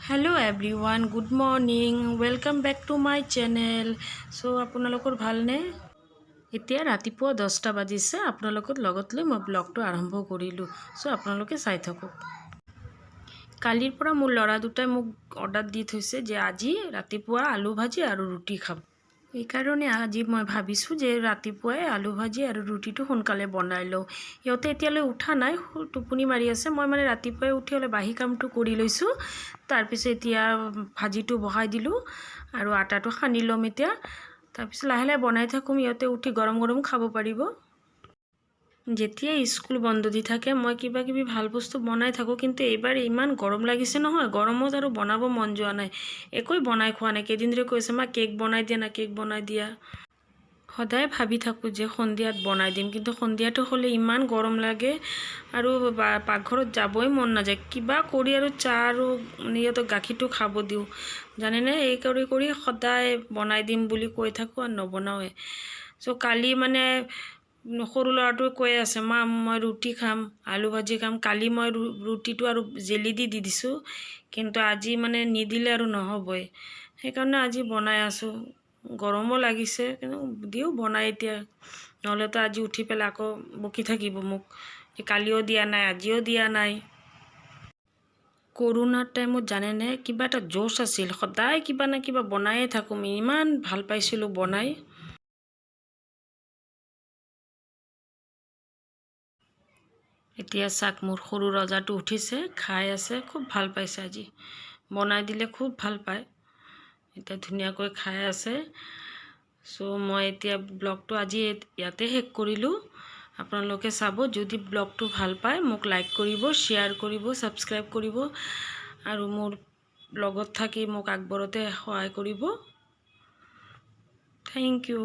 Hello everyone, good morning, welcome back to my channel. So আপোনালোকৰ ভালনে? এতিয়া ৰাতিপুৱা 10টা বাজিছে। আপোনালোকৰ লগত লৈ মই ব্লগটো আৰম্ভ কৰিলোঁ। চ' আপোনালোকে চাই থাকক। কালিৰ পৰা মোৰ ল'ৰা দুটাই মোক অৰ্ডাৰ দি থৈছে যে আজি ৰাতিপুৱা আলু ভাজি আৰু ৰুটি খাব। এইকাৰণে আজি মই ভাবিছোঁ যে ৰাতিপুৱাই আলু ভাজি আৰু ৰুটিটো সোনকালে বনাই লওঁ। সিহঁতে এতিয়ালৈ উঠা নাই, টোপনি মাৰি আছে। মই মানে ৰাতিপুৱাই উঠি অলপ বাহী কামটো কৰি লৈছোঁ। তাৰপিছত এতিয়া ভাজিটো বহাই দিলোঁ আৰু আটাটো সানি ল'ম এতিয়া। তাৰপিছত লাহে লাহে বনাই থাকোঁ, সিহঁতে উঠি গৰম গৰম খাব পাৰিব। যেতিয়া স্কুল বন্ধ দি থাকে, মই কিবা কিবি ভাল বস্তু বনাই থাকোঁ। কিন্তু এইবাৰ ইমান গৰম লাগিছে নহয়, গৰমত আৰু বনাব মন যোৱা নাই। একোৱে বনাই খোৱা নাই। কেইদিন ধৰি কৈছে, "মা, কেক বনাই দিয়া না, কেক বনাই দিয়া।" সদায় ভাবি থাকোঁ যে সন্ধিয়াত বনাই দিম, কিন্তু সন্ধিয়াটো হ'লে ইমান গৰম লাগে আৰু পাকঘৰত যাবই মন নাযায়। কিবা কৰি আৰু চাহ আৰু মানে সিহঁতক গাখীৰটো খাব দিওঁ, জানেনে? এই কৰি কৰি সদায় বনাই দিম বুলি কৈ থাকোঁ আৰু নবনাওঁৱে। চ' কালি মানে সৰু ল'ৰাটোৱে কৈ আছে, "মা, মই ৰুটি খাম, আলু ভাজি খাম।" কালি মই ৰুটিটো আৰু জেলি দি দি দিছোঁ। কিন্তু আজি মানে নিদিলে আৰু নহ'বই, সেইকাৰণে আজি বনাই আছোঁ। গৰমো লাগিছে, কিন্তু দিওঁ বনাই এতিয়া। নহ'লেতো আজি উঠি পেলাই আকৌ বকি থাকিব মোক যে কালিও দিয়া নাই, আজিও দিয়া নাই। কৰোণাৰ টাইমত জানেনে, কিবা এটা জোচ আছিল। সদায় কিবা না কিবা বনায়ে থাকোঁ। ইমান ভাল পাইছিলোঁ বনাই। এতিয়া চাওক, মোৰ সৰু ৰজাটো উঠিছে, খাই আছে। খুব ভাল পাইছে আজি। বনাই দিলে খুব ভাল পায়। এতিয়া ধুনীয়াকৈ খাই আছে। চ' মই এতিয়া ব্লগটো আজি ইয়াতে শেষ কৰিলোঁ। আপোনালোকে চাব, যদি ব্লগটো ভাল পায় মোক লাইক কৰিব, শ্বেয়াৰ কৰিব, ছাবস্ক্ৰাইব কৰিব আৰু মোৰ লগত থাকি মোক আগবঢ়াতে সহায় কৰিব। Thank you.